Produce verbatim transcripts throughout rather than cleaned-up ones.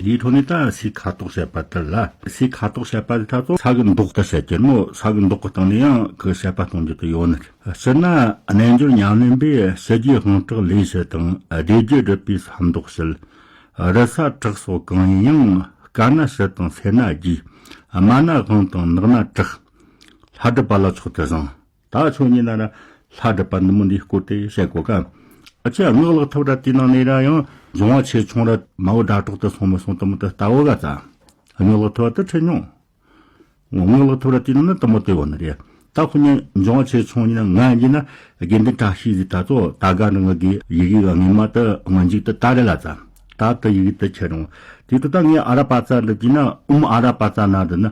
འདིའི་ཁྲོད་ནས་ད་སའི་ཁ་དོག་བཤད་པ་དེ་ལ། སའི་ཁ་དོག་བཤད་པ་དེ་ད་ཚོ་ས་གི་མདོག་ལྟར་བཤད་ཀྱི་མོ། ས་གི་མདོག་གི་སྟེང་ནས་ཡང་ཁོས་བཤད་པ་གཏོང་རྒྱུ་དེ་ཡོད་ནི་རེད། སྤྱིར་ན་རྣལ་འབྱོར་ཉམས་ལེན་པས་ཕྱི་རྒྱུའི་དབང་དྲག་ལས་ཞི་དང་། སྡེབ་བསྒྱུར་སྒྲུབ་པའི་ས་མདོག་ཞི། རི་ས་བྲག་སོགས་གང་ཡིན་ཡང་། དཀར་ན་ཞི་དང་སེར་ན་རྒྱུས། དམར་ན་དབང་དང་ནག་ན་དྲག། ལྷ་སྒྲུབ་པ་ལ་མཆོག་ཏུ་བཟང་། ད་ཁྱོད་གཉིས་ན་ར་ལྷ་སྒྲུབ་པ་འདི་མོ་འདིའི་སྐོར་དེ་བཤད་གོ་ག། ཨ་ཅེ་ངག་ལག་ཐབས་ར་དེའི་ནང་ནས་ར་ཡང་འབྱུང་བ་ཆེ་ཆུང་ར་མ་འོ་སྒྲ་གྲོགས་དུ་སོང་མི་སོང་དུ་མོ་དུ་ལྟ་བོ་ག་ཙ། ངག་ལག་ཐབས་དུ་ཁྲིད་མྱོང་། ངག་ལག་ཐབས་ར་དེའི་ནང་ན་དུ་མོ་དེ་བོ་ནི་རེད། ད་ཁོ་གཉིས་འབྱུང་བ་ཆེ་ཆུང་གཉིས་ན་ང་གཉིས་ན་དགེ་འདུན་བཀྲ་ཤིས་ཟིག་ད་ཚོ་ད་ག་ནི་ངག་གི་ཡི་གེ་གི་ངེས་མ་དུ་སྔོན་འཇུག་དུ་ད་རེད་ལ་ཙ། ད་དུ་ཡི་གེ་དུ་ཁྱེར་རུང་། དེ་དུ་ད་ངས་ཨ་ར་པ་ཙ་འདི་གྱིས་ན་ཨུམ་ཨ་ར་པ་ཙ་ན་དུ་ན་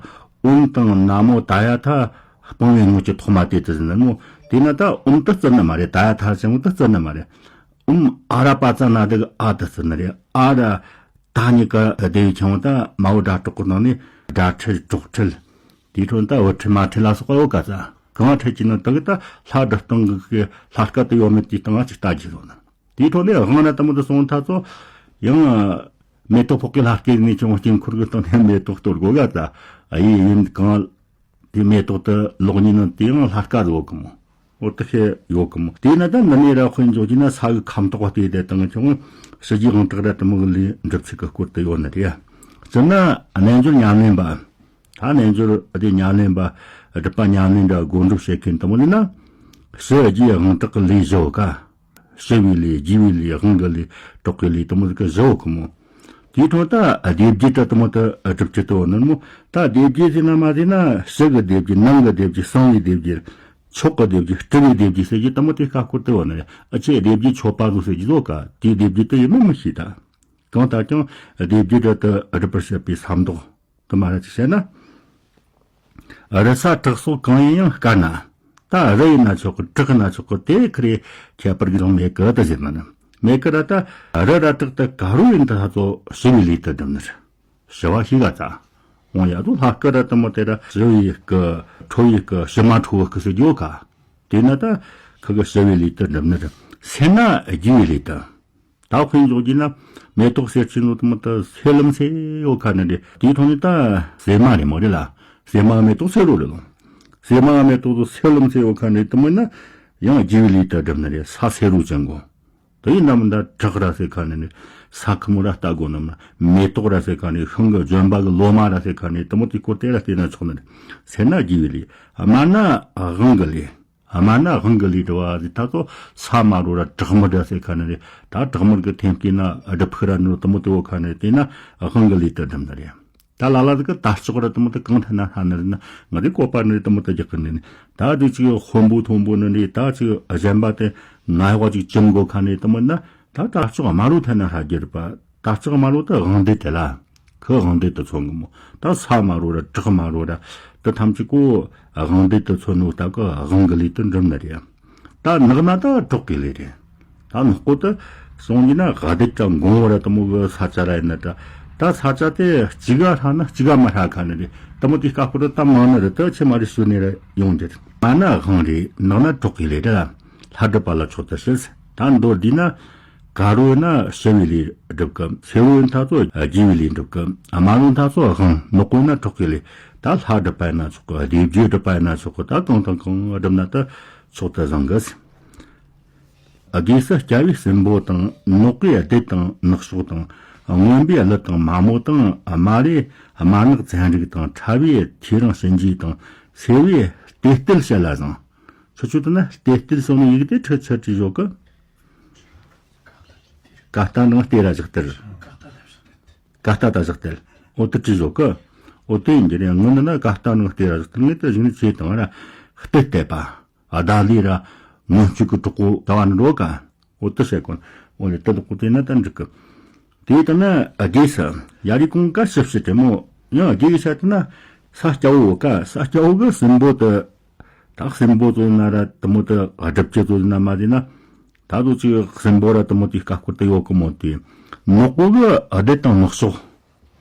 ཨུམ་དང་ན་མོ་ད་ཡ་ཐ། སྤང་བའི་དངོས་ཀྱི་ཐོག་མ་དེ་དུ་ཟིན་ན་མོ། དེ་ན་ད་ཨུམ་དུ་བརྩི་ནི་མ་རེད། ད་ཡ་ཐ་ཅང་དུ་བརྩི་ནི་མ་རེད། ཨུམ་ཨ་ར་པ་ཙ་ན་དེ་གི་ཨ་དུ་བརྩི་ནི་རེད། ཨ་ར་ད་གཉིས་ཀ་དེ་བའི་ཆང་ད་མ་འོ་སྒྲ་གྲོགས་ཀྱི་ནང་ནས་སྒྲ་ཁྲིད་གྲོགས་ཁྲིད། དེའི་ཁྲོད་ད་འོ་ཁྲིད་མ་ཁྲིད་ལ་སོགས་པ་ཡོད་ག་ཙ། གང་ཁྲིད་ཀྱི་ནི་དེ་གི་ད་ལྷ་སྒྲུབ་སྟངས་གི་ལྷ་སྐལ་དུ་ཡོད་མེད་དེའི་སྟེང་ང་ཅིག་ལྟ་རྒྱུ་ཡོད་ན། དེའི་ཐོག་ནས་དབང་ར་དུ་མོ་དུ་སོང་ཐ་ཚོ། ཡང་མེ་ཏོག་ཕོག་གི་ལྷ་སྐལ་ནས་ཀྱང་དཀྱིལ་འཁོར་གྱི་སྟེང་ནས་མེ་ཏོག་གཏོར་དགོས་ག་ཙ། ཨ་ཡེ་ཡིན་གང་། དེ་མེ་ཏོག་དུ་ལོག་ཉིན་ནི་དེའང་ལྷ་སྐལ་ཡོད་གི་མོ། འོ་དུ་ཤེས་ཡོད་གི་མོ། དེས་ན་ད་འདི་ནས་ར་དཔེ་འཇོག་རྒྱུ་ན་ས་གི་ཁམས་ཐོག་བལྟས་དེ་དང་ཀྱང་ཕྱི་རྒྱུའི་དབང་དྲག་ར་དུ་མོ་གི་ལས་འགྲུབ་ཚུལ་གི་སྐོར་དུ་ཡོད་ནི་རེད། སྤྱིར་ན་རྣལ་འབྱོར་ཉམས་ལེན་པ། ད་རྣལ་འབྱོར་དེ་ཉམས་ལེན་པ། སྒྲུབ་པ་ཉམས་ལེན་འདྲ་སྒོམ་སྒྲུབ་བྱེད་མཁན་དུ་མོ་ནི་ན། ཕྱི་རྒྱུའི་དབང་དྲག་གི་ལས་ཞི་བ་ག། ཞི་བའི་ལས། རྒྱས་པའི་ལས། དབང་གི་ལས། གྲོགས་ཀྱི་ལས་དུ་མོ་ཟིག་གི་ཞི་བ་གི་མོ། དེའི་ཐོག་ད་སྡེབ་བསྒྱུར་དུ་དུ་མོ་དུ་སྒྲུབ་ཀྱི་དུ་བ་ནི་མོ། ད་སྡེབ་བསྒྱུར་ཟེར་ན་མ་ཟེར་ན་ཕྱི་གི་སྡེབ་བསྒྱུར། ནང་གི་སྡེབ་བསྒྱུར། གསང་བའི་སྡེབ་བསྒྱུར། མཆོག་གི་སྡེབ་བསྒྱུར། སྤྲུལ་པའི་སྡེབ་བསྒྱུར་ཟེར་རྒྱུ་དུ་མོ་དེ་ཁ་སྐོར་དུ་བ་ནི་རེད། ཨ་ཅེ་སྡེབ་བསྒྱུར་མཆོད་པ་ཟིག་ཟེར་རྒྱུ་ཟོ་ག་དེའི་སྡེབ་བསྒྱུར་དུ་ཡིན་མིན་མི་ཤེས་ད། གང་ལྟར་ཀྱང་སྡེབ་བསྒྱུར་དུ་དུ་སྒྲུབ་པར་བྱེད་པའི་ས་མདོག་དུ་མ་ར་ཅིག་བཤད་ན། རི་ས་བྲག་སོགས་གང་ཡིན་ཡང་དཀར་ན། ད་རི་ཡིན་ན་ཆོག་གི། བྲག་ཡིན་ན་ཆོག་གི། དེ་ཁི་རེ་ཁྱད་པར་གི་རང་མེད་གི་དུ་ཟེར་ན་ནི། མེད་གི་ར་ད་རི་ར་བྲག་ད་ག་རུ་ཡིན་ད་ཚོ་ཞི་བའི་ལས་དུ་སྒྲུབ་ནི་རེད། ཞི་བ་ཞིག་ག་ཙ། འོང་ཡ་དུ་ལྷ་སྐུ་ར་དུ་མོ་དེ་ར་ཞི་བའི་སྐུ། ཁྲོ་བའི་སྐུ། ཞི་མ་ཁྲོ་བོ་སྐུ་ཟེར་རྒྱུ་ག། དེ་ན་ད་ཁི་གི་ཞི་བའི་ལས་དུ་སྒྲུབ་ནི་རེད། སེར་ན་རྒྱས་པའི་ལས་དུ། ད་དཔེ་འཇོག་རྒྱུ་ན་མེ་ཏོག་སེར་ཆེན་ནོ་དུ་མོ་ད་སེར་ལམ་སེ་ཡོད་ཁ་ནི་རེད། དེའི་ཐོག་ནས་ད་སེར་མ་རེད་མོ་རེད་ལ། སེར་མ་མེ་ཏོག་སེར་རོ་རེད་ལོ། སེར་མ་མེ་ཏོག་ཏུ་སེར་ལམ་སེ་ཡོད་ཁ་ནི་དུ་མོ་ན་ཡང་རྒྱས་པའི་ལས་དུ་སྒྲུབ་ནི་རེད། ས་སེར་རོ་ཅན་གོ། དེ་ཡིན་ན་མི་ད་བྲག་ར་སེ་ཁ་ནི་ནི་ས་ཁི་མོ་ར་ལྟ་དགོ་ནི་མ། མེ་ཏོག་ར་སེ་ཁ་ནི་ཤིང་གི་ལྗོན་པ་གི་ལོ་མ་ར་སེ་ཁ་ནི་དུ་མོ་དེ་སྐོར་དེ་ར་བལྟས་ན་ཆོག་ནི་རེད། སེར་ན་རྒྱས་པའི་ལས། དམར་ན་དབང་གི་ལས། དམར་ན་དབང་གི་ལས་དུ་བ་ཟེར་ད་ཚོ་ས་དམར་རོ་ར་བྲག་དམར་ར་སེ་ཁ་ནི་རེད། ད་བྲག་དམར་གི་ཐེམ་སྐས་ན་སྒྲུབ་ཕུག་ར་ནི་རོ་དུ་མོ་དེ་བོ་ཁ་ནི་རེད། དེ་ན་དབང་གི་ལས་དུ་སྒྲུབ་ནི་རེད། ད་ལ་ལ་ཟིག་གི་དར་ལྕོག་ར་དུ་མོ་དེ་གང་ཐད་ན་ཧ་ནི་རེད་ན་ང་དེ་བཀོད་པ་ནི་རེད་དུ་མོ་དེ་རྒྱག་གི་ནི་ནི། ད་དེ་ཅིག་དཔོན་པོ་མཐོན་པོ་ནི་རེད། ད་ཅིག་གཞན་པ་དེ་ང་ཡོག་ཅིག་ཅིམ་གོ་ཁ་ནི་དུ་མོ་ན། ད་དར་ལྕོག་དམར་རོ་ཐད་ན་ཧ་རྒྱུ་རེད་པ། དར་ལྕོག་དམར་རོ་དེ་དབང་སྡེ་དེ་ལ། ཁི་དབང་སྡེ་དུ་མཚོན་གི་མོ། ད་ས་དམར་རོ་ར་བྲག་དམར་རོ་ར་དེ་ཐམས་ཅད་ཀོ་དབང་སྡེ་དུ་མཚོན་ནོ་སྟབས་ཀི་དབང་གི་ལས་དུ་འགྲུབ་ནི་རེད། ད་ནག་ན་ད་གྲོགས་ཀྱི་ལས་རེད། ད་ནག་པོ་དེ་སོང་གི་ན་དགའ་བདེ་དྲ་འགོང་བོ་ར་དུ་མོ་གི་ས་ཆ་ར་ཡིན་ན་དྲ། ད་ས་ཆ་དེ་གཅིག་ག་ཧྲ་ན་གཅིག་ག་མ་ཧྲ་ཁ་ནི་རེད། དུ་མོ་དེ་སྐབས་ཀོ་ར་ད་མང་ནི་རེད། དེ་ཆེ་མ་རེད་ཞུ་ནི་ར་ཡོང་རྒྱུ་རེད། མ་ན་དབང་རེད། ནག་ན་གྲོགས་ཀྱི་ལས་རེད་ལ། ལྷ་སྒྲུབ་པ་ལ་མཆོག་ཏུ་ཞུ། ད་མདོར་བསྡུས་ན། དཀར་བོ་ན་ཞི་བའི་ལས་སྒྲུབ་གི། སེར་བོ་ན་ད་ཚོ་རྒྱས་པའི་ལས་སྒྲུབ་གི། དམར་བོ་ན་ད་ཚོ་དབང་། ནག་པོ་ན་གྲོགས་ཀྱི་ལས། ད་ལྷ་སྒྲུབ་པ་ཡིན་ན་ཆོག་གི། སྡེབ་སྦྱོར་སྒྲུབ་པ་ཡིན་ན་ཆོག་གི། ད་གང་དང་གང་སྒྲུབ་ན་ད་མཆོག་ཏུ་བཟང་གི། སྒོས་སུ་སྐྱ་བོའི་སྲིན་པོ་དང་། ནག་པོའི་ལྡེ་དང་ནག་ཕྱོགས་དང་། རྔོན་པོའི་ཀླུ་དང་མ་མོ་དང་། དམར་བོའི་དམར་ནག་ཚན་རིག་དང་། ཁྲ་བོའི་ཐེའུ་རང་གཤིན་རྗེ་དང་། སེར་བོའི་ལྟེ་སྟེལ་བྱེད་ལ་བཟང་། ཁྱོད་ཆོས་དེ་ན་ལྟེ་སྟེལ་སོགས་ནི་ཡི་གེ་དེ་ཁྲི་ཆི་བྲིས་བཞག་གི། ཀ་ཏ་ནང་ལྟེ་ར་བཞག་སྟེར། ཀ་ཏ་ད་བཞག་སྟེར། འོ་དེ་བྲིས་བཞག་གི། འོ་དེ་ཡིན་གྱི་རེད། ངུ་ནི་ན་ཀ་ཏ་ནང་ལྟེ་ར་བཞག་སྟེར། ངས་དེ་གཞུག་ནས་བྱས་དང་ར་ལྟེ་བལྟས་པ། ཨ་ད་ལི་ར་ངུ་གཅིག་གི་གྲོགས་པོ་ད་བ་ནི་འགྲོ་ག། འོ་དེ་བྱས་གོ། འོ་ནི་དེ་ལོག་གོ་དེ་ན་ད་འགྲིག་གི། དེ་ལྟ་ན་སྒོས་སུ་ཡ་རི་གོང་ཀ་ཞིབ་ཞིབ་དེ་མོ། ཡང་སྒོས་ཀྱི་ཆ་དེ་ན་ས་སྐྱ་བོ་ཀ། ས་སྐྱ་བོ་གི་སྲིན་པོ་དེ། ད་སྲིན་པོ་ཚོ་ན་ར་དུ་མོ་དེ་སྒྲུབ་ཀྱི་ཚོ་ན་མ་དེ་ན། ད་དུ་ཅིག་སྲིན་པོ་ར་དུ་མོ་དེ་ཀ་སྐོར་དུ་ཡོད་གི་མོ་དེ། ནག་པོ་གི་ལྡེ་དང་ནག་ཕྱོགས།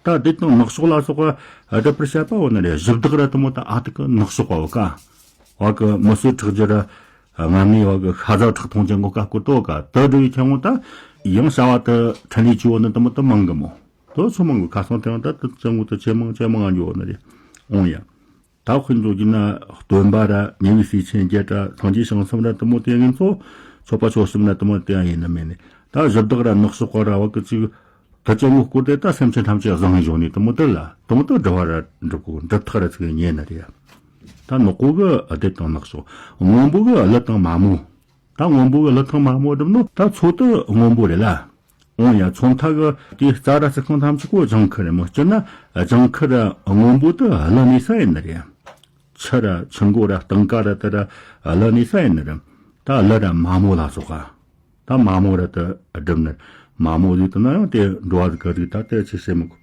ད་ལྡེ་དང་ནག་ཕྱོགས་ལ་སོགས་པ་སྒྲུབ་པར་བྱེད་པ་བོ་ན་རེ་གཞི་བདག་ར་དུ་མོ་ད་ཨ་ཐུ་གི་ནག་ཕྱོགས་པ་བོ་ཀ། བ་གི་མི་གསོད་ཁྲག་རྒྱུ་ར། སྔ་མའི་བ་གི་ཤ་ཟ་ཁྲག་འཐུང་ཅན་གོ་ཀ་སྐོར་དོ་ཀ་དུ་སྒྲུབ་ཡི་ཆང་བོ་ད། ཡང་བྱ་བ་དུ་ཕྲིན་ལས་ཅི་བོ་ནི་དུ་མོ་དུ་མང་གི་མོ། དོ་ཚོ་མང་གི་ཁ་སང་དེ་ཡང་ད་དུ་ཅང་གུ་དུ་ཆེ་མང་ཆེ་མང་ང་འགྱོ་ནི་རེད། འོང་ཡ། ད་དཔེ་འཇོག་རྒྱུ་ན་སྟོན་པ་ར་ཉེ་བའི་སྲས་ཆེན་བརྒྱད་ར་སངས་རྒྱས་བྱང་སེམས་ར་དུ་མོ་དེ་ངན་ཚོ་ཆོག་པ་ཆོག་གསུམ་ར་དུ་མོ་དེ་ཡང་ཡིན་ནི་མེད་ནི། ད་གཞི་བདག་ར་ནག་ཤོག་པ་ར་བ་ཀི་ཅིག་དུ་ཅང་གུ་སྐོར་དེ་ད་སེམས་ཅན་ཐམས་ཅད་བཟང་ངན་འཇོག་ནི་དུ་མོ་དེ་ལ་དུ་མོ་དེ་འགྲུབ་པ་ར་འགྲུབ་གོ་འགྲུབ་ཐག་ར་ཚིག་ཉེ་ནི་རེད། ད་ནག་པོ་གི་ཨ་དེ་དང་ནག་ཤོག་སྔོན་པོ་གི་ཨ་ལི་དང་མ་མོ། ད་སྔོན་པོ་གི་ལི་ཐང་མ་མོ་སྒྲུབ་ནོ་ད་མཚོ་དུ་སྔོན་པོ་རེད་ལ། འོང་ཡ་མཚོ་མཐའ་གི་དེའི་རྩ་ར་རྩི་ཁང་ཐམས་ཅད་གོ་ལྗང་ཁུ་རེད་མོ། སྤྱིར་ན་ལྗང་ཁུ་ར་སྔོན་པོ་དུ་ལི་ནི་ས་ཡིན་ནི་རེད། ཆུ་ར་ཆུ་མགོ་ར་སྟེང་ཀ་ར་དུ་ར་ལི་ནི་ས་ཡིན་ནི་རེད། ད་ལི་ར་མ་མོ་ལ་སོགས་པ། ད་མ་མོ་ར་དུ་སྒྲུབ་ནི། མ་མོ་ཟིག་དུ་ན་ཡང་དེ་འགྲོ་བ་ཟིག་གི་རིགས་ད་དེ་ཆི་ཟེར་མི་གོ།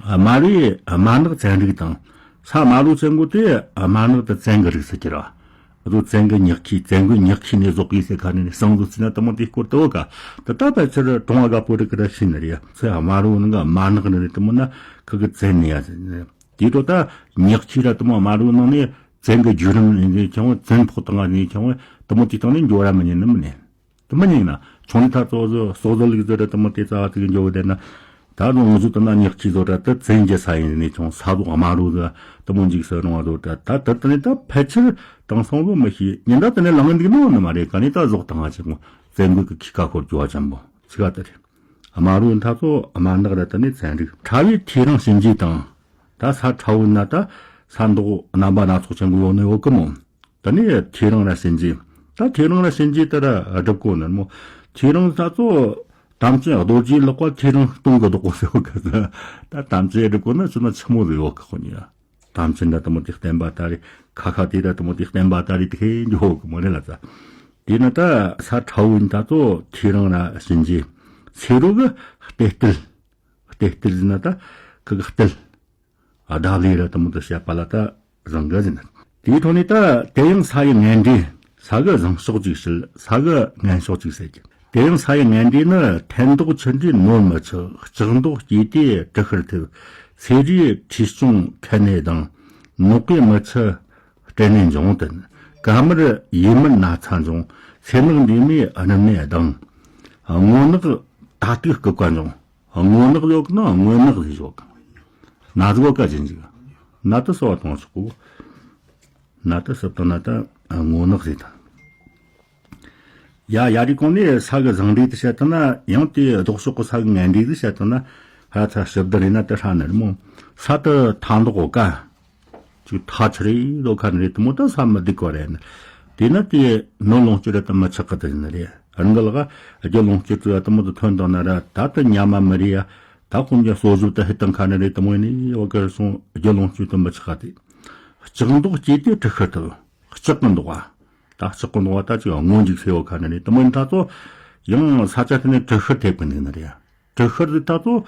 དམར་བའི་དམར་ནག་བཙན་རིགས་དང་། ས་དམར་རོ་བཙན་པོ་དེ་དམར་ནག་དང་བཙན་གི་རིགས་སུ་གྱུར་བ། ཨ་ཟོ་བཙན་གི་ཉག་ཁྱི་བཙན་གི་ཉག་ཁྱི་ནས་བཟོ་གི་ཟེར་ཁ་ནས་ནས་སང་ཟོ་ཚིག་ན་དུ་མོ་དེའི་སྐོར་དུ་བོ་ཀ། དེ་ད་ཕལ་ཆེར་གྲོང་བ་དགའ་པོ་རིགས་ཀྱི་ར་ཤི་ནི་རེད། ཚེ་དམར་རོ་ནང་གི་དམར་ནག་ནི་རེད་དུ་མོ་ན་ཁི་གི་བཙན་ནི་ཡ་ཟེར་ནི། དེའི་འཕྲོ་ད་ཉག་ཁྱི་ར་དུ་མོ་དམར་རོ་ནང་ནས་བཙན་གི་བརྒྱུད་རིམ་ནས་ནས་ཀྱང་བཙན་ཕོག་དང་ནས་ཀྱང་དུ་མོ་དེའི་སྟེང་ནས་འགྱོ་ར་མི་ཉན་ནི་མི་ནས། དུ་མི་ཉན་ན་ཆུང་ནི་ཐ་ཚོ་ཟོ་ཟོ་ཟོ་ལིག་ཟོ་ར་དུ་མོ་དེ་ཙ་བ་ཙིག་འགྱོ་བ་དེ་ན། ད་རུང་ང་ཚོ་དུ་ན་ཉག་ཁྱི་ཟོ་ར་དུ་བཙན་གྱི་ས་ཡིན་ནས་ཀྱང་ས་ཟོག་དམར་རོ་ཟོ་དུ་མོ་འཇིག་ས་རུང་བ་ཟོ་ར་ད་དུ་དུ་ནི་ད་ཕལ་ཆེར་དང་སང་ལོ་མི་ཤེས་ཉིན་ད་དུ་ནི་ལང་འདུག་ནོ་ནི་མ་རེད། ག་ནི་ད་ཟོག་དང་ང་ཆེ་མོ་བཙན་གི་གི་ཁི་ཁ་ཁོར་འགྱོ་བ་ཅན་པོ་ཚིག་ག་དུ་རེད། དམར་རོ་ཐ་ཚོ་དམར་ནག་ར་དུ་ནི་བཙན་རིགས། ཕྲ་བའི་ཐེ་རང་གཤིན་རྗེ་དང་། ད་ས་ཕྲ་བོ་ན་ད་ས་མདོག་རྣམ་པ་སྣ་ཚོགས་ཅན་གི་ཡོད་ནི་ཡོད་གི་མོ། ད་ནི་ཐེ་རང་ར་གཤིན་རྗེ། ད་ཐེ་རང་ར་གཤིན་རྗེ་ད་ར་སྒྲུབ་གོ་ནི་མོ། ཐེ་རང་ད་ཚོ་དམ་ཅན་རྡོ་རྗེ་ལག་པ་ཐེ་རང་སྟོང་གི་བདག་པོ་ཟེར་བ་ག་ཟེར། ད་དམ་ཅན་སྒྲུབ་གོ་ན་ཆུ་ན་ཆི་མོ་ཟེར་བ་ག་ཁོ་ནི་ཡ། དམ་ཅན་ད་དུ་མོ་དེ་བསྟན་པ་ད་རེ་ཁ་ཁ་དེ་ད་དུ་མོ་དེ་བསྟན་པ་ད་རེ་དེ་ཁེ་འཇོག་གི་མོ་རེ་ལ་ཙ། དེ་ན་ད་ས་ཁྲ་བོ་ད་ཚོ་ཐེ་རང་ར་གཤིན་རྗེ། སེ་རུ་གི་སྟེ་སྟིལ། སྟེ་སྟིལ་ཟེར་ན་ད་ཁི་གི་སྟིལ། ཨ་ད་ལི་ར་དུ་མོ་དུ་བཤད་པ་ལ་ད་བཟང་གི་ཟིན། དེའི་ཐོག་ནས་ད་དེ་ཡང་ས་ཡི་ངན་འབྲས། ས་གི་བཟང་ཕྱོགས་ཅིག་བྱེད། ས་གི་ངན་ཕྱོགས་ཅིག་ཟེར་གྱི། དེ་ཡང་ས་ཡི་ངན་འབྲས་ནི། ཐན་མདོག་ཆུ་འདྲེས་ནོར་མི་ཆགས། ལྕགས་མདོག་སྐྱེས་ཏེ་དྲི་ཤར་ཐེབས། སེ་རུའི་ཁྲུས་སྐྱོང་ཁ་ནས་ལྡང་། ནོག་གི་མི་ཆུ་སྤྲིན་ནས་འབྱུང་། དེ་ནི་ཀ་མར་ཡིད་མི་ན་ཚ་འབྱུང་། སེར་ནག་འདྲེས་མའི་སྣུམ་ནས་ལྡང་། སྔོ་ནག་ད་དུག་ལྐུགས་པ་འབྱུང་། སྔོ་ནག་ཡོད་ན་སྔོ་ནག་ཟེར་ཡོད་གི། ན་ཟུག་ག་ཅན་ཅིག་ན་དུ་སོ་བ་གཏོང་ཆོག་གོ། ན་དུ་སུབ་དང་ན་དུ་སྔོ་ནག་ཟེར་དང་། ཡ་ཡ་རི་གོང་ནས་ས་གི་བཟང་འབྲས་དུ་བཤད་དང་ན་ཡང་དེ་ལྡོག་ཕྱོགས་གི་ས་གི་ངན་འབྲས་དུ་བཤད་དང་ན་ཧ་ཚ་ཞིབ་དུ་རེད་ན་དུ་ཧྲ་ནི་རི་མོ། ས་དུ་ཐ་མདོག་གོ་ཀ་ཅིག་ཐ་ཆུ་རེད་ལོ་ཁ་ནི་རེད་དུ་མོ་ད་ས་མི་སྡུག་གོ་རེད་ནི། དེ་ན་དེ་ནོར་ལོངས་སྤྱོད་རེད་དུ་མི་ཆགས་གི་དུ་ནི་རེད། རང་གི་ལག་རྒྱུ་ལོངས་སྤྱོད་དུ་དུ་མོ་དུ་ཐོན་དང་ན་ར་ད་དུ་ཉ་མ་མི་རེད་ཡ། ད་ཁོང་གི་གསོ་བཟོ་དུ་ཧེ་དང་ཁ་ནི་རེད་དུ་མོ་ནི་བ་གར་སོང་རྒྱུ་ལོངས་སྤྱོད་དུ་མི་ཆགས་ག་དེ། ལྕགས་མདོག་སྐྱེས་ཏེ་དྲི་ཤར་ཐུབ། ལྕགས་གི་མདོག་བ། ད་ལྕགས་གི་མདོག་བ་ད་ཅིག་སྔོ་འཇིག་སེ་བ་ཁ་ནི་རེད་དུ་མོ་ནི་ད་ཚོ་ཡང་ས་ཆ་དེ་ནས་དྲི་ཤར་ཐེབས་གི་འདུག་ནི་རེད། དྲི་ཤར་དེ་ད་ཚོ་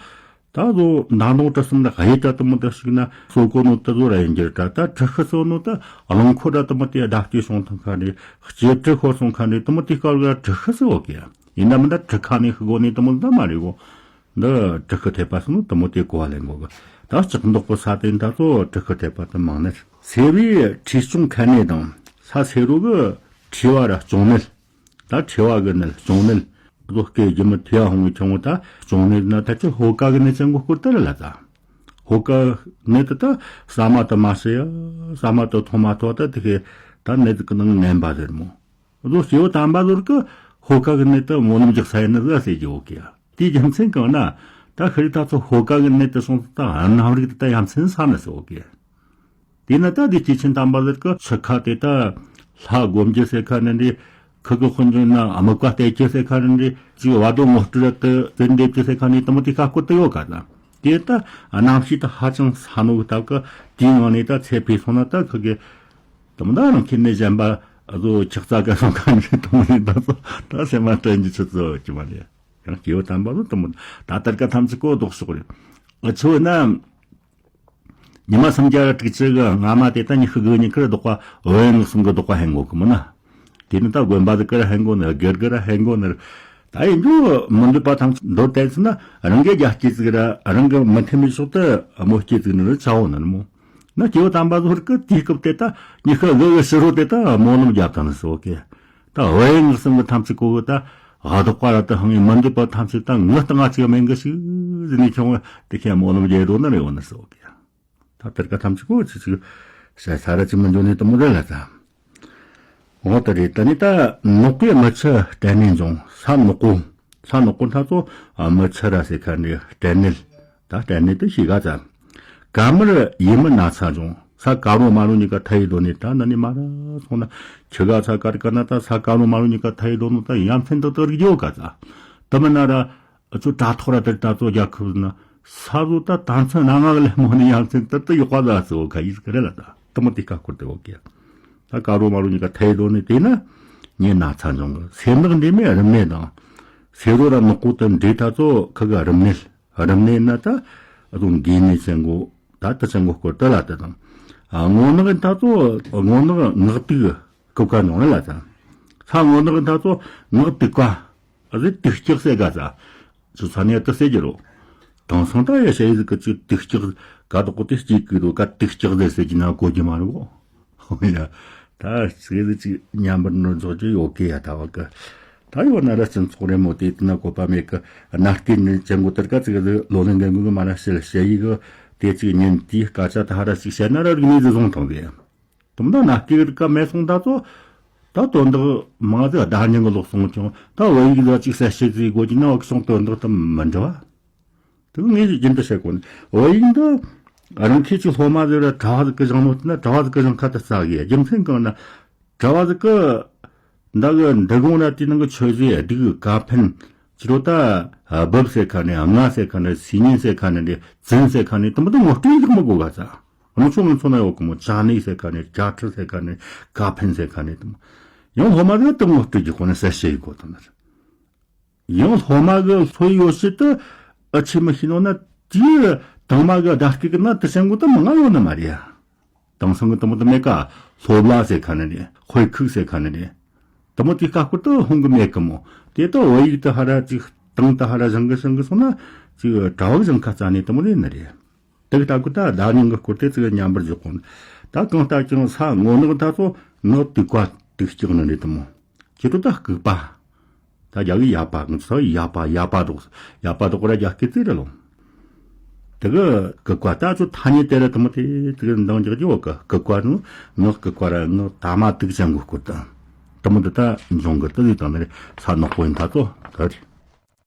ད་ཚོ་མདའ་མདོང་དྲི་གསུམ་ལ་གཡས་ད་དུ་མོ་ད་ཞིག་ན་སོ་གོ་ནོ་ད་ཚོ་ར་ཡིན་གྱི་རེད་ད། ད་དྲི་ཤར་སོ་ནོ་ད་རླངས་འཁོར་ད་དུ་མོ་དེ་ཟླ་སྐྱེས་སོང་ཐང་ཁ་ནི་སྐྱེ་དྲི་ཤོར་སོང་ཁ་ནི་དུ་མོ་དེ་སྐབས་ལ་དྲི་ཤར་སེ་བ་གི་ཡིན་ན་མི་ད་དྲི་ཁ་ནི་ཤི་གོ་ནི་དུ་མོ་ད་མ་རེད་གོ། འདི་དྲི་ཤུལ་ཐེབས་པ་སོང་དུ་མོ་དེ་གོ་བ་ལེན་གོ་གི། ད་ལྕགས་མདོག་པོ་ས་དེ་ད་ཚོ་དྲི་ཤུལ་ཐེབས་པ་དུ་མང་ནི། སེ་རུའི་ཁྲུས་སྐྱོང་ཁ་ནས་དང་ས་སེ་རུ་གི་ཁྲུས་པ་ར་སྐྱོང་ནད། ད་ཁྲུས་པ་གི་ནད་སྐྱོང་ནད། རྡོ་སྐེ་རྒྱུ་མི་ཐེ་བ་ཧོང་གི་ཆུང་ངུ་ད་སྐྱོང་ནད་ན་ད་ཅི་ཧོ་ཀ་གི་ནད་ཅན་གོ་སྐོར་དེ་ར་ལ་ད། ཧོ་ཀ་ནད་དེ་ད་ཟ་མ་དུ་མ་ཟ་ཡ། ཟ་མ་དུ་འཐུང་མ་ཐུབ་ད་དེ་གི་ད་ནད་གི་ནང་ངན་པ་ཟེར་མོ། རྡོ་སྐྱེ་བོ་དམ་པ་ཚོར་གི་ཧོ་ཀ་གི་ནད་དུ་སྨོན་ལམ་རྒྱག་ས་ཡིན་ནི་ཟ་ཟེར་གྱི་ཡོད་གི། དེའི་རྒྱུ་མཚན་གང་ན་ད་ཤི་རི་ད་ཚོ་ཧོ་ཀ་གི་ནད་དུ་སོང་ད་རྣམ་རིག་དེ་ད་ཡ་མཚན་ས་ནི་ཟེར་ཡོད་གི། དེས་ན་ད་དེ་སྐྱེས་ཆེན་དམ་པ་ཚོར་གི་ཆུ་ཁ་དེ་ད་ལྷ་སྒོམ་རྒྱུ་ཟེར་ཁ་ནི་འདི་ཁུ་གི་དཔུང་འཇོམས་ན་དམིགས་པ་གཏད་རྒྱུ་ཟེར་ཁ་ནི་འདི་ཅིག་བ་དོ་ངོ་སྤྲོད་དུ་དེ་འདེབས་རྒྱུ་ཟེར་ཁ་ནི་དུ་མོ་དེ་ཁ་བསྐོར་དུ་ཡོད་ག་ད། དེ་ད་རྣམ་ཤེས་ད་ཧ་ཅང་ས་ནོ་གི་སྟབས་གི་དེའི་ངང་ནས་ད་ཚེ་འཕོས་སོང་ན་ད་ཁུ་གི་དུ་མོ་ད་རང་ཁྱིམ་ནས་གཞན་པ་ཨ་ཟོ་ཆགས་ཚ་ག་སོང་ཁ་ནས་དུ་མོ་ནས་ད་ཚོ་ད་སེམས་མ་དྲན་གྱི་ཆུ་ཚོད་ཀྱི་མ་རེད། ཡང་སྐྱེ་བོ་དམ་པ་ཚོ་དུ་མོ་ད་ལྟར་ཀ་ཐམས་ཅད་གོ་ལྡོག་ཕྱོགས་རེད། ཨ་ཆུ་ན་ཉི་མ་སུམ་བརྒྱ་ར་དྲུག་ཅུ་གི་སྔ་མ་དེ་ད་ཉི་ཤུ་དགུ་ཉི་ཁར་ལྡོག་པ་བོད་ཡིག་གསུམ་གི་ལྡོག་པ་ཧན་གོ་གི་མོ་ན། དེ་ནི་ད་དགོན་པ་ཟིག་གར་ཧན་གོ་ནི་སྒེར་གར་ཧན་གོ་ནི། ད་ཡིན་རྒྱུ་མི་འདོད་པ་ཐམས་ཅད་མདོར་བསྟན་ཟིན་ན་རང་གི་རྒྱལ་སྤྱི་ཟིག་ར་རང་གི་མི་མཐུན་པའི་ཕྱོགས་དུ་མོ་སྐྱེ་ཟིག་ནི་རུ་ཆའོ་ནི་མོ། ན་སྐྱེ་བོ་དམ་པ་ཚོར་གི་དེའི་སྐབས་དེ་ད་ཉི་ཤུ་དགུ་གི་ཕྱི་རོལ་དེ་ད་སྨོན་ལམ་བརྒྱབ་དང་ནི་སོ་གི། ད་བོད་ཡིག་གསུམ་གི་ཐམས་ཅད་གོ་གི་ད་ཨ་དོག་པ་ར་ད་ཧང་ཡིན་མི་འདོད་པ་ཐམས་ཅད་ད་ངུ་སྟངས་ང་ཅིག་མེད་གི་ཞིག་ དེ་ནས་ཁྱོད་དེ་ཁྱེད་སྨོན་ལམ་རྒྱག་རོགས་ན་རེ་བ་ན་སོ་གི། ད་དེར་ཀ་ཐམས་ཅད་ཀོ་ཅི་ཅི་ས་ས་ར་ཅི་མི་འཇོན་ནི་དུ་མོ་རེ་ལ་ད། འོ་དེ་རེད། ད་ནི་ད་ནག་པོའི་མི་ཆུ་སྐྲན་ནད་འབྱུང་ས་ནག་པོ། ས་ནག་པོ་ཐ་ཚོ་མི་ཆུ་ར་ཟེར་ཁ་ནི་སྐྲན་ནད། ད་སྐྲན་ནད་དུ་ཤི་ག་ཙ། ཀ་མར་ཡི་མི་ན་ཚ་འབྱུང་ས་ཀ་རོ་མ་རུ་ཉི་ཀ་ཐ་ཡི་དོ་ནི་ད་ན་ནི་མ་ར་སོང་ན་ཁྱི་ག་ཚ་ཀ་རི་ཀ་ན་ད་ས་ཀ་རོ་མ་རུ་ཉི་ཀ་ཐ་ཡི་དོ་ནོ་ད་ཡ་མཚན་དག་དག་རིག་ཡོད་ག་ཙ། དུ་མི་ན་ར། ཨ་ཚོ་དྲ་ཐོག་ར་དེར་ད་ཚོ་རྒྱལ་ཁབ་ན་ས་རུ་ད་དང་ཚན་ན་ང་གི་ལེ་མོ་ནི་ཡང་ཚན་དེར་དུ་ཡོག་པ་ལ་ཚོ་ཁ་ཡིས་ཀ་རེ་ལ་ད་དུ་མོ་དེ་ཀ་ཁུར་དེ་འོ་ཀེ། ད་ཀ་རོ་མ་རུ་ཉི་ཀ་ཐའི་དོ་ནི་དེ་ན་ཉེ་ན་ཚ་འབྱུང་གི་སེམས་ནག་འདྲེས་མེད་རིམས་ནད་དང་། སེ་རོ་ར་ནག་པོ་དུ་འདྲེས་ད་ཚོ་ཁ་གི་རིམས་ནད། རིམས་ནད་ན་ད་ཨ་ཚོ་འགོས་ནད་ཅན་གོ་ད་དུ་ཅན་གོ་སྐོར་དུ་ལ་དུ་དང་། ཨ་སྔོ་ནག་ད་ཚོ་སྔོ་ནག་ནག་དུག་གི་ཀ་ནོ་ལ་ད། ས་སྔོ་ནག་ད་ཚོ་ནག་དུག་ཀ། ཨ་ཟི་དུག་ལྕགས་ཟེར་ག་ས། ཚུ་ཚ་ནས་ཏི་ཟེར་གྱི་རོ། དེང་སང་ད་ཡ་ཤ་ཡི་ཟིག་གི་ཅིག་དུག་ལྕགས་ག་དོག་གོ་དེ་སྐྱེས་གི་རོ་ཀ་དུག་ལྕགས་ཟེར་ཟེར་གྱི་ན་གོ་གྱི་མ་རེད་གོ། ཧོ་ཡ། ད་ཟིག་ཟིག་ཅིག་ཉམས་པར་ནོར་རྫོགས་ཀྱི་ཡོད་གི་ཡ་ད་བ་གི། ད་ཡོད་ན་ར་སྤྱི་ཚོགས་རེ་མོ་དེ་དེ་ན་གོ་པ་མེད་གི། ན་སྐྱེས་ནི་ཅན་གོ་དེར་ཀ་ཅིག་ཟིག་ལོ་ལེན་གན་གི་མ་ན་ཤེས་ཤེས་ཡི་གི། དེ་ཅིག་ཉིན་དེའི་སྐད་ཆ་ད་ཧ་ར་ཅིག་བཤད་ན་ར་རིག་གནས་ཟིག་བཟུང་བཏང་གི། དུམ་ད་ན་སྐྱེ་རིག་ག་མེད་སོང་ད་ཚོ། ད་དོན་དག་མང་ཟིག་བདག་ཉིད་གི་ལོག་སོང་ཀྱང་ད་བོད་ཡིག་ལ་ཅིག་གསལ་བཤད་ཟིག་དགོས་ཀྱི་ན་བ་གི་སོང་དོན་དག་དུ་མི་འདྲ་བ། དུ་ངས་རྒྱུན་དུ་བཤད་གོ་ནི་བོད་ཡིག་འདི་རང་ཁྱེད་ཀྱི་སློབ་མ་ཟིག་ལ་གྲྭ་བ་ཟིག་གི་སྦྱང་ནོ་ན་གྲྭ་བ་ཟིག་གི་སྦྱང་ཁ་དུ་བཙལ་གི་རྒྱུ་མཚན་གང་ན་གྲྭ་བ་ཟིག་གི་འདི་གི་འདི་གོང་ན་དེ་ནང་གི་ཆོས་ཟིག་སྒྲིག་གི་ཀ་ཕན་ཕྱི་རོ་ད་སྦུབ་ཟེར་ཁ་ནས་རྔ་ཟེར་ཁ་ནས་སི་ཉིན་ཟེར་ཁ་ནས་འདི་བཙན་ཟེར་ཁ་ནས་དུ་མི་དུ་ངོ་སྤྲོད་ཡིག་མི་དགོས་ག་ས། རང་ཕྱོགས་ངན་ཚོ་ན་ཡོད་གི་མོ་ཅ་ནི་ཟེར་ཁ་ནས་ཅ་ཁྲི་ཟེར་ཁ་ནས་ཀ་ཕན་ཟེར་ཁ་ནས་དུ་མོ། ཡང་སློབ་མ་གི་དུ་མོ་སྤྲོད་རྒྱུ་ཁོ་ན་གསལ་བཤད་ཡིན་གོ་དུ་ན། ཡང་སློབ་མ་གི་སློབ་ཡོད་ཕྱི་དུ་ཨ་ཆི་མི་ཤེས་ནོ་ན་དེའི་དང་མ་གི་བརྡ་སྐད་གི་ན་དུ་ཅན་གོ་དུ་མི་ང་ཡོད་ནི་མ་རེད་ཡ། དེང་སང་གི་དུ་མོ་དུ་མེད་ཀ་སློབ་ལ་ཟེར་ཁ་ནས་རེད། དཔེ་ཁུག་ཟེར་ཁ་ནས་རེད། དུ་མོ་དེ་ཀ་སྐོར་དུ་ཧོང་གི་མེད་གི་མོ། དེ་དུ་བོད་ཡིག་དུ་ཧ་ར་ཅིག་དང་དུ་ཧ་ར་བཞེངས་གི་བཞེངས་གི་སོང་ན་ཅིག་གྲྭ་བ་བཞེངས་ཁ་རྩ་ནས་དུ་མོ་རེད་ནི་རེད། དེ་གི་ལྟ་གི་ད་བདག་ཉིད་གི་སྐོར་དེ་ཚིག་ཉམས་པར་འཇོག་གོ། ད་གང་ལྟར་ཀྱང་ས་སྔོ་ནག་ད་ཚོ་ནག་དུག་པ་དུག་ལྕགས་ནི་རེད་དུ་མོ། ཁྱེད་ཚོ་ད་ལྐུགས་པ། ད་རྒྱ་གི་ཡ་པ་ང་ཚོ་ཡ་པ་ཡ་པ་དོག་ཡ་པ་དོག་ར་རྒྱ་སྐད་ཚིག་རེད་ལོ། དེ་གི་ལྐུགས་པ་ད་ཚོ་ཐ་སྙད་དེ་ར་དུ་མོ་དེ་དེ་གི་འདང་རྒྱག་རྒྱུ་བ་གི་ལྐུགས་པ་ནི་ནག་ལྐུགས་པ་ར་ནག་ད་མ་དུག་ཅན་གི་སྐོར་དང་། དུ་མོ་འདི་ད་འབྱུང་གི་དུ་ཟིག་དང་ནི་རེད་ས་ནག་པོ་ཡིན་ད་ཚོ་ད་རེད།